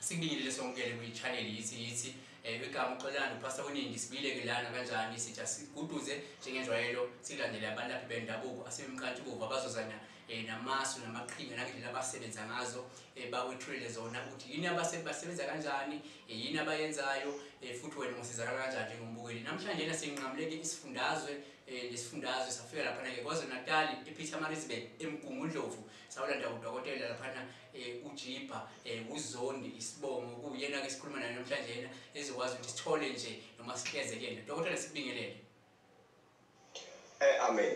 Sikubingelele sonkele kwi-channel yithi igama uXolani uPastor Weningi. Sibuyile-ke lana kanjani, sithi asiguduze njengenjwayelo, silandele abalaphi bendabuko asebemkantshubovu abazozana namasu namaqhinga nangendlela abasebenza ngazo, bakwethulele zona ukuthi yini basebenza kanjani, yini abayenzayo, futhi wena ungasizakala kanjani njengombukeli. Namhlanje na sinqamuleke isifundazwe nesifundazwe, safika laphana-ke KwaZulu-Natal, ePietermaritzburg, eMgungundlovu, sawulanda udokotela laphana, uJibha, uZondi isibongo, kuyena-ke sikhuluma naye namhlanje yena ezokwazi ukuthi sithole nje noma sihleze kuyena. Dokotela, sikubingelele. Amen.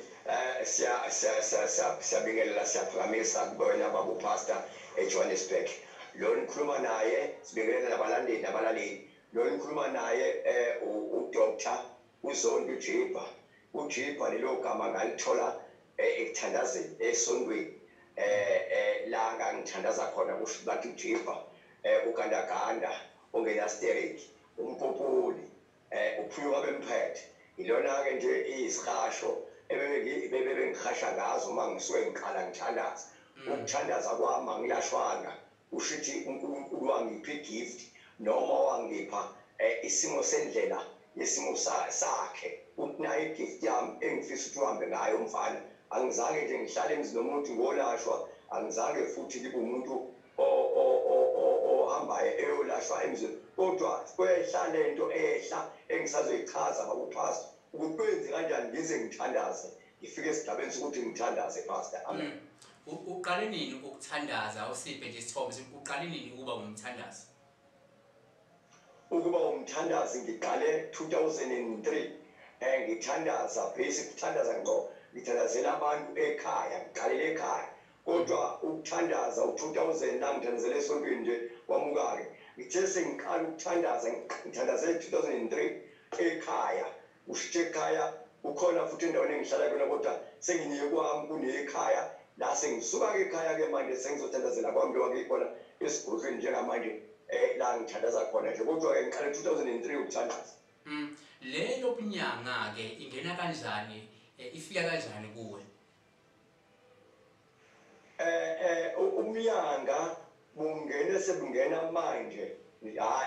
Siya siya siya siyabingelela, siyaphakamisa kubona baba pastor eJohannesburg. Lo nikhuluma naye, sibingelela nabalandeli nabalaleli. Lo nikhuluma naye uDr uZondi Jibha. UJibha lelo gama ngalithola ekuthandazeni esontweni. La ngangithandaza khona, kusho bathi uJibha, ugandaganda ongena stereki, umpopoli, uphunyuka bemphethe. Ilona ke nje izihasho ebebengihasha ngazo uma ngisuke ngiqala ngithandaza. Ukuthandaza kwami angilashwanga, usho ukuthi uNkulunkulu wangipha igift noma wangipha isimo sendlela yesimo sakhe, ukuthi nayo igift yami engifisa ukuthi uhambe ngayo mfana. Angizange nje ngihlale emzini nomuntu ngolashwa, angizange futhi ngibe umuntu ohambayo eyolashwa emzini, kodwa kwehla lento ehla engisazoyichaza baba pastor ukuthi kwenze kanjani ngize ngithandaze ngifike esigabeni sokuthi ngithandaze, pastor. Amen. Uqale nini ukuthandaza? Usiphe nje isithombe, uqale nini ukuba umthandazi? Ukuba umthandazi ngiqale 2003, ngithandaza basic ukuthandaza ngqo, ngithandazela abantu ekhaya, ngiqalele ekhaya. Kodwa ukuthandaza u2000 la ngithandazela esontweni nje kwamuka-ke. Ngithe sengiqala ukuthandaza, ngithandazele 2003 ekhaya, usho ekhaya ukhona futhi endaweni engihlala kuyona, kodwa senginike kwami kunekhaya la sengisuka-ke ekhaya-ke manje sengizothandazela kwami njengoba ngikhona esigodlweni njengamanje, la ngithandaza khona nje. Kodwa-ke ngiqale 2003 ukuthandaza. Le yobunyanga-ke ingena kanjani, ifika kanjani kuwe? Umnyanga bungene sebungena manje,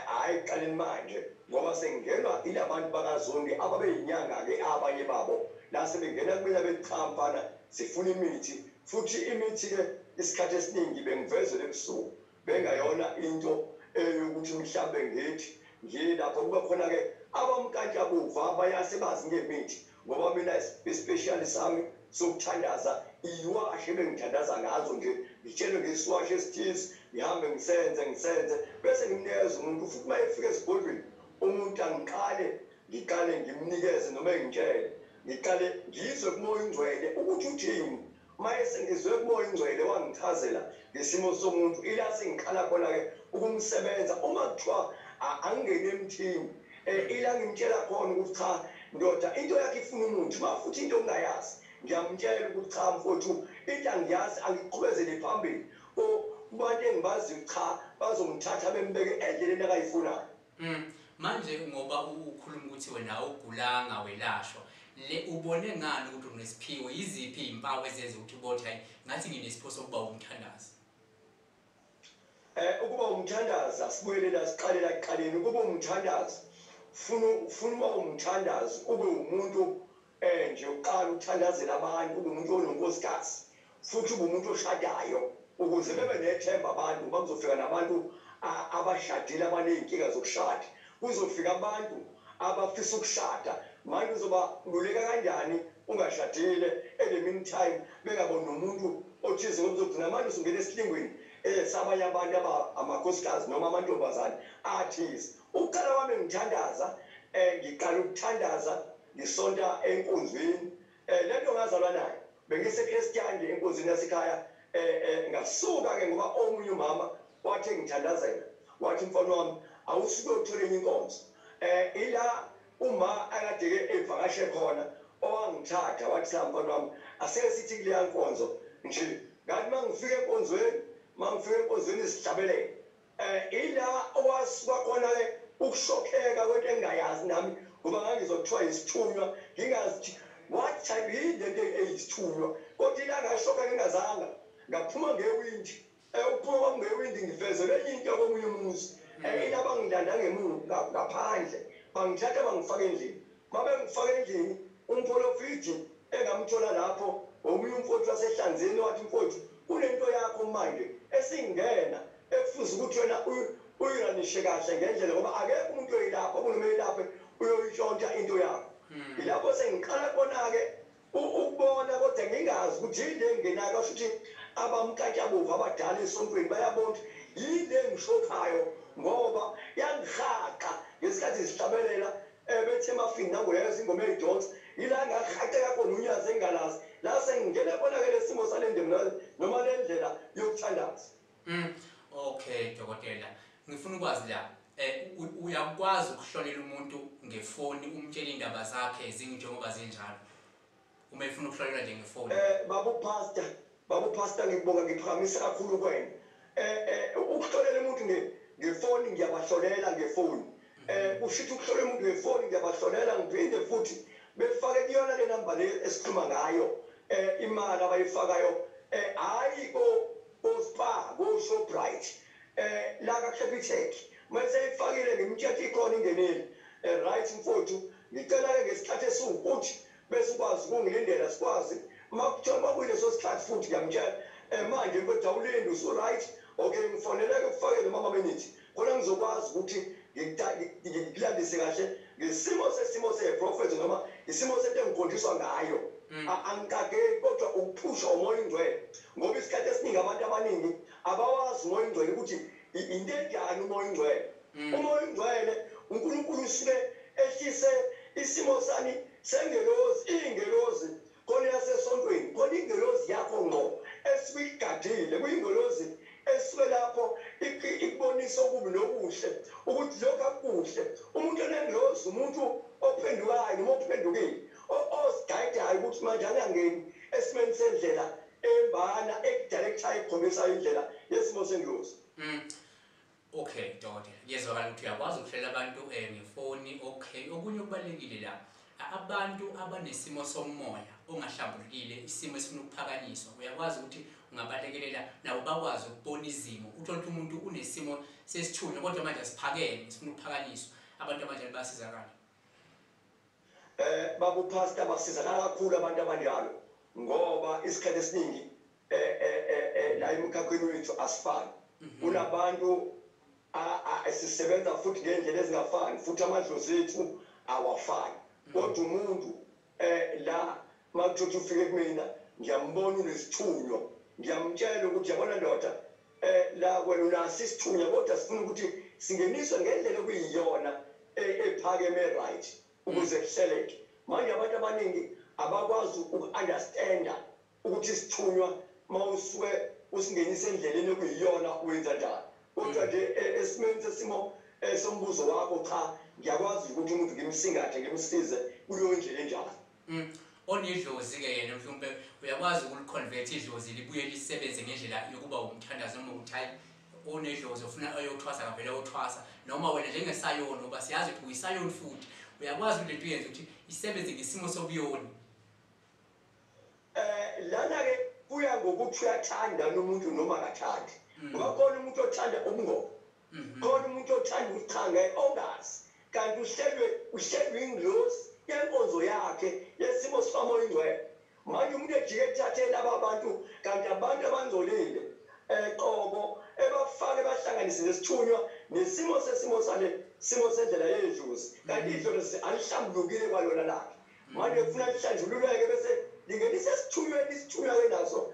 hayi qaleni manje, ngoba sengingenwa ilabantu bakaZondi ababeyinyanga-ke abanye babo la sebengena kumina bethi cha mfana sifuna imithi. Futhi imithi-ke isikhathi esiningi bengivezela ebusuku, bengayona into eyokuthi mhlambe ngithi ngilapho kuba khona-ke abamkantshabovu abayasebazi ngemithi, ngoba mina especially sami sokuthandaza iwashe bengithandaza ngazo nje, ngitshelwe ngesiwashe esithize, ngihambe ngisenze bese ngimnikeza umuntu. Futhi uma efika esigodlweni umuntu angiqale ngiqale ngimnikeze noma engitshele, ngiqale ngizwe kuMoya Ingcwele ukuthi uthini. Uma esengizwe kuMoya Ingcwele wangichazela ngesimo somuntu, ila sengiqala khona-ke ukumsebenza. Uma kuthiwa angingeni emthini, ila ngimtshela khona ukuthi cha ndoda, into yakhe ifuna umuthi. Uma futhi into ongayazi ngiyamtshela ukuthi cha mfowethu, into angiyazi, angiqhubezele phambili kubantu engibaziyo, cha bazomthatha bembeke endleleni akayifunayo. Manje ngoba ukhuluma ukuthi wena awugulanga welashwa, le ubone ngani ukuthi unesiphiwo? Yiziphi izimpawu ezenza ukuthi ubone hayi ngathi nginesiphiwo sokuba umthandazi? Ukuba umthandazi, asibuyelela siqalela ekuqaleni. Ukuba umthandazi, ufuna uba umthandazi ube umuntu nje uqala ukuthandazela abantu, ube umuntu ononkosikazi futhi ube umuntu oshadayo, ukuze bebe nethemba abantu, ngoba kuzofika nabantu abashadile abaney'nkinga zokushada, kuzofika abantu abafisa ukushada. Manje uzobaluleka kanjani ungashadile in the meantime bengaboni nomuntu othize, ngoba uzogcina manje usungena esilingweni sabanye abantu amakhosikazi noma amantombazane athize. Ukuqala kwami ngithandaza, ngiqala ukuthandaza ngisonta enkonzweni, lento ngazalwa nayo, bengiseChristian nje enkonzweni yasekhaya. Ngasuka ke ngoba omunye umama wathi ngithandazela, wathi mfana wami awusuke uthole enye inkonzo. Ila uma akade ke evakashe khona owangithatha wathi cha mfana wami aseke sithi kuleya nkonzo nje. Ngathi mangifika enkonzweni sihlabelele, ila okwasuka khona ke ukushokheka kwento engingayazi nami, ngoba ngangizothiwa isithunywa, ngingazi what type yini lento eyisithunywa. Kodwa ila ngashoka ngingazanga, ngaphuma ngewindi. Ukuphuma kwami ngewindi ngivezelwe enye into komunye umuzi. Into abangilanda ngemuva ngaphandle, bangithatha bangifaka endlini. Uma bengifaka endlini, umprofiti engamthola lapho omunye umfowethu wasehlanzeni wathi, mfowethu, kunento yakho manje esingena ekufuze ukuthi wena uyiranishe kahle ngendlela, ngoba akekho umuntu oyilapha, kunoma eyilaphe uyoyitshontsha into yakho. Ilapho sengiqala khona-ke ukubona, kodwa ngingazi ukuthi yini le engenayo. Kasho ukuthi abamnkantshabovu abadala esontweni bayabona ukuthi yini le engishokhayo, ngoba yangihaqa ngesikhathi zihlabelela, bethi emafini nangoyeza ingoma eyidonsa, yila ngahaqeka khona unyazi engalazi, la sengingena khona-ke lesimo sale ndima noma le ndlela yokuthandaza. Okay dokotela, ngifuna ukwazi la, uyakwazi ukuhlolela umuntu ngefoni, umtshele indaba zakhe zinjengoba zinjalo, uma efuna ukuhlolelwa nje ngefoni? Babu pastor, ngikubonga, ngiphakamisa kakhulu kwena. Ukuhlolela umuntu ngefoni, ngiyabahlolela ngefoni. Kusho ukuthi ukuhlolela umuntu ngefoni, ngiyabahlolela, ngiphinde futhi befake kuyona le namba le esikhuluma ngayo, imali abayifakayo, hayi ko Spar, ko Shoprite, la ka Capitec. Mase ifakile, ngimtshela ikhona ingenile. Right mfowethu, ngicela ke ngesikhathi esiwukuthi bese ukwazi ukungilindela, sikwazi makuthiwa makuyileso sikhathi futhi ngiyamtshela, manje mfethu awulindi, usu-right, okay, ngifoneleke kufake noma ama-minute khona ngizokwazi ukuthi ngikulandise kahle ngesimo sesimo seprofethi noma isimo sento engikhonjiswa ngayo. Angikageki, kodwa ukuphusha umoya ingcwele, ngoba isikhathi esiningi abantu abaningi abawazi umoya ingcwele ukuthi into enjani umoya ingcwele. Umoya ingcwele, uNkulunkulu usuke ehlise isimo sani sengelozi, iy'ngelozi khona yasesontweni, khona ingelozi yakho ngqo esuke igadile, kuyingelozi esuke lapho ikubonisa okubi nokuhle, ukuthi lokhu akukuhle. Umuntu onengelozi umuntu ophendukayo noma ophendukile, osigayidayo ukuthi manje angangeni esimeni sendlela embana ekudala ekuchaye ekukhombisayo indlela yesimo sengelozi. Okay dokotela, kuyezwakala ukuthi uyakwazi ukuhlela abantu ngefoni. Okay, okunye okubalulekile la, abantu abanesimo somoya ongahlambulukile, isimo esifuna ukuphakanyiswa, uyakwazi ukuthi ungabalekelela nabo bakwazi ukubona izimo? Uthole ukuthi umuntu unesimo sesithunywa, kodwa manje asiphakeme, sifuna ukuphakanyiswa. Abantu abanjalo bayasizakala? Babu pastor, basizakala kakhulu abantu abanjalo, ngoba isikhathi esiningi la emkhakheni wethu asifani. Kunabantu esisebenza futhi ngendlela ezingafani, futhi amadlozi ethu awafani. Kodwa umuntu la makuthiwa ufike kumina, ngiyambona unesithunywa, ngiyamtshela ukuthi, yabona ndoda, la wena unaso isithunywa, kodwa sifuna ukuthi singeniswe ngendlela okuyiyona ephakeme, right, ukuze kuhleleke. Manje abantu abaningi abakwazi uku-understanda ukuthi isithunywa mawusuke usingenisa endleleni okuyiyona wenza njani. Kodwa nje esimeni sesimo sombuzo wakho, cha, ngiyakwazi ukuthi umuntu ngimsingathe, ngimsize kuleyo ndlela enjalo. Onedlozi-ke yena, mhlawumbe uyakwazi ukuliconvert idlozi libuye lisebenze ngendlela yokuba umthandazo, noma ukuthi hayi, onedlozi ofuna ayothwasa kavele ayothwasa, noma wena njengesayoni, ngoba siyazi ukuthi uyisayoni futhi, uyakwazi ukuthi lento uyenze ukuthi isebenze ngesimo sobuyoni? Lana ke kuya ngokuthi uyathanda nomuntu noma akathandi, ngoba khona umuntu othanda ubungoma, khona umuntu othanda ukuchanga ongazi, kanti uhlelwe ingilosi yenkonzo yakhe yesimo sikamoya ingcwele. Manje umuntu ejike ethathe laba bantu, kanti abantu abangcolile qobo, ebafake bahlanganise nesithunywa nesimo sesimo sale simo sendlela yedlozi, kanti idlozi alihlambulukile kwalona lakhe. Manje kufuna lihlanjululeke bese lingenise esithunyweni, isithunywa-ke naso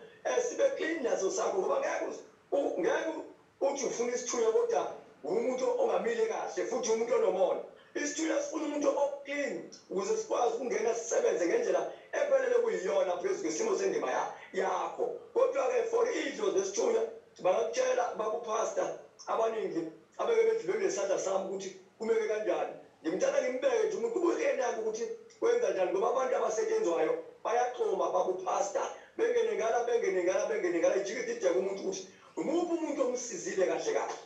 sibe clean naso sakho, ngoba ngeke uthi ufuna isithunywa kodwa umuntu ongamile kahle futhi umuntu onomona. Isithunywa sifuna umuntu o-clean ukuze sikwazi ukungena sisebenze ngendlela ephelele kuyiyona phezu kwesimo sendima yakho. Kodwa-ke for idlozi nesithunywa, bangakutshela bakuphasta abaningi abeke bedlule nesandla sami ukuthi kumeke kanjani. Ngimthatha ngimbeke nje umuntu, kubuke yena-ke ukuthi wenza njani, ngoba abantu abasetshenzwayo bayaxhuma bakuphasta, bengene ngala, bengene ngala, bengene ngala, ijike idideke umuntu ukuthi umuphi umuntu omsizile kahle kahle.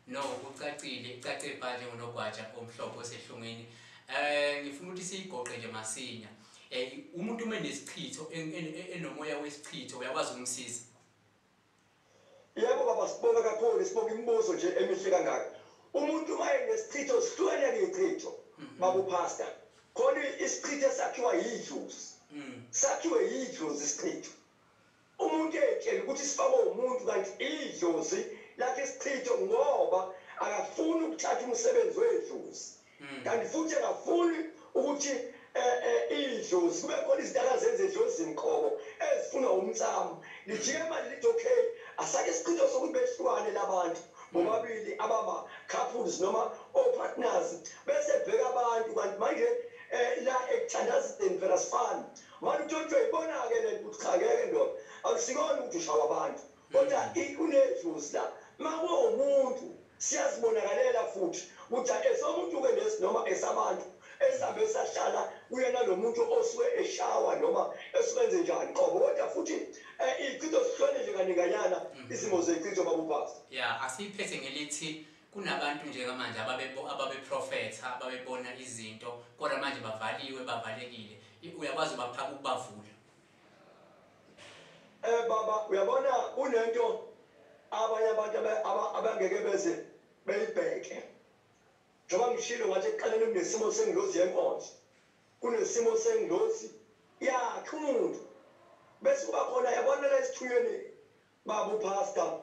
No, kucacile, kucace bha njengonogwaja omhlophe osehlungwini. Ngifuna ukuthi siyigoqe nje masinya. Umuntu uma enesichitho, enomoya wesichitho, uyakwazi ukumsiza? Yebo baba, sibonga kakhulu, sibonga imibuzo nje emihle kangaka. Umuntu uma enesichitho, sihlukene ichitho baba upastor. Khona isichitho esakhiwa yidlozi, sakhiwe yidlozi isichitho. Umuntu etshela ukuthi sifakwe umuntu, kanti idlozi lakhe isichitho, ngoba akafuni ukuthatha umsebenzi wedlozi, kanti futhi akafuni ukuthi idlozi kube khona izinto akazenze edlozini qobo ezifunwa umtsamo. Lijike manje lithi okay, asake isichitho sokuthi behlukane labantu bobabili abama-couples noma o-partners, bese bheka abantu. Kanti manje la ekuthandazeni phela sifani manje, uthi uyayibona-ke le nto ukuthi cha, ngeke ndoda, akusikona ukuthi ushawa abantu, kodwa unedlozi la. Ma kuwumuntu siyazibonakalela futhi ukuthi esomuntu-ke lesi noma esabantu esabe sahlala kuyena lo muntu osuke eshawa noma esuke enze njani qobo. Kodwa futhi ichitho sihlone nje kaninganyana izimo zechitho babupasta. Ya, asiyiphethe ngelithi kunabantu njengamanje ababeprofetha, ababebona izinto, kodwa manje bavaliwe, bavalekile. Uyakwazi ubaphaka ukubavula? Baba, uyabona kunento abanye abantu abangeke beze beyibheke. Njengoba ngishilo ngathi ekuqaleni, kunesimo sengilozi yenkonzo, kunesimo sengilozi yakhe umuntu, bese kuba khona, yabona la esithunyweni baba upastor,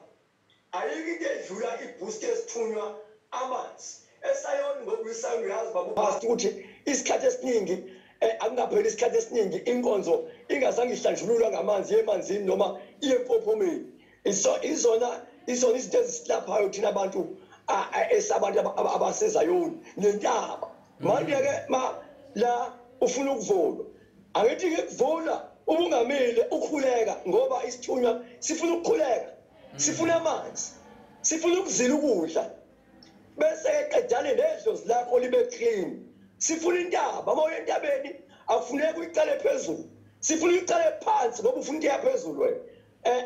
ayikho into edlula iboost yesithunywa, amanzi esayoni. Ngoba isayoni, uyazi baba upastor, ukuthi isikhathi esiningi akungapheli isikhathi esiningi inkonzo ingazange ihlanjululwa ngamanzi, emanzini noma iye empophomeni. Izona izona izinto ezisilaphayo thina abantu esabantu abasezayoni nentaba. Manje-ke ma la ufuna ukuvulwa, angithi ngikuvula ubungamile ukhuleka, ngoba isithunywa sifuna ukukhuleka, sifuna amanzi, sifuna ukuzila ukudla, bese qedane nedlozi lakho libe clean. Sifuna intaba, uma uya entabeni akufuneki uyiqale phezulu, sifuna uyiqale phansi, ngoba ufuna into yaphezulu wena,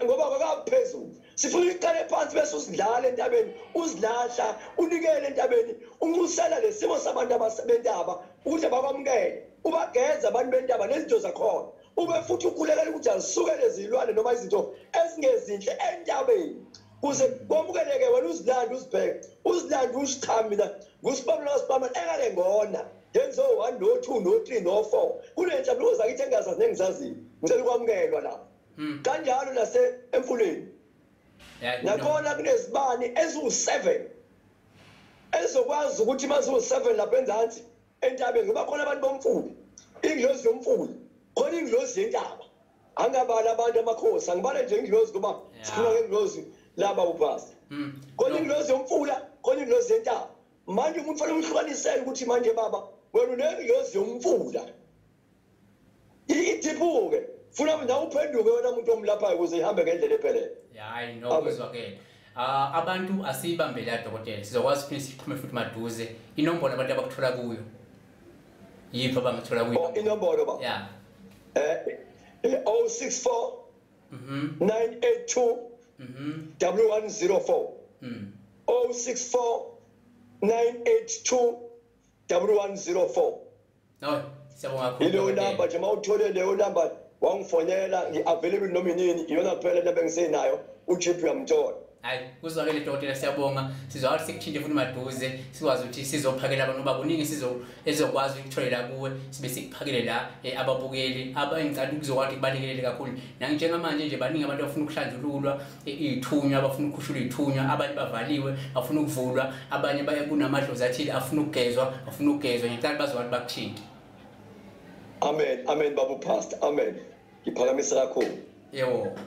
ngoba kwakaphezulu. Sifuna uyiqale phansi bese uzidlala entabeni, uzilahla, unikele entabeni, unxusela lesimo sabantu abasebentaba ukuthi abakwamukele, ubageza abantu bentaba nezinto zakhona, ube futhi ukhulekela ukuthi azisuke lezilwane noma izinto ezingezinhle entabeni kuze kwamukeleke wena. Uzilande, uzibheke, uzilande, uzicha. Mina ngusibabula kasibabula engake ngona ngenzo 1 no 2 no 3 no 4 kunenhlabulo zakithi engingazazi nengizaziyo, ngicela ukwamukelwa lapho. Kanjalo nase emfuleni nakhona kunezibani eziwu-7 ezokwazi ukuthi maziwu-7 lapha enzansi entabeni, ngoba khona abantu bomfula, ingilozi yomfula, khona ingilozi yentaba. Angabali abantu amakhosi, angibale nje ingilozi ngoba sikhuluma ngengilozi laba upasi. Khona ingilozi yomfula, khona ingilozi yentaba. Manje umuntu fanele umhlukanisele ukuthi manje baba wena unengilozi yomfula, idiphuke, funa nawe uphenduke wena muntu omlaphayo ukuze ihambe ngendlela ephelele. Hayi, no, kuzwakele. Abantu asiyibambe la dokotela, sizokwazi ukuthi sixhume futhi maduze. Inombolo abantu abakuthola kuyo yiphi, abangathola kuyo? Inombolo ba ya. 064 982 1104. 064 982 1104. No, siyabonga kakhulu. Ileyo namba nje, mawuthole leyo namba wangifonela, ngi-available noma inini. Iyona kuphela namba engisenayo, uChip uyamthola. Hayi, kuzwakele dokotela, siyabonga. Sizokwazi sikuthinte futhi maduze, sikwazi ukuthi sizophakela abantu ngoba kuningi sizo ezokwazi ukutholela kuwe, sibe sikuphakele la ababukeli abengicela ukuzokwazi kubalekelele kakhulu. Nanjengamanje nje baningi abantu abafuna ukuhlanjululwa iy'thunywa, abafuna ukukhushulwa iy'thunywa, abanye bavaliwe bafuna ukuvulwa, abanye baye kunamadlozi athile afuna ukugezwa, bafuna ukugezwa. Ngicela bazokwazi bakuthinte. Amen, amen baba pastor, amen. Ngiphakamisa kakhulu. Yebo.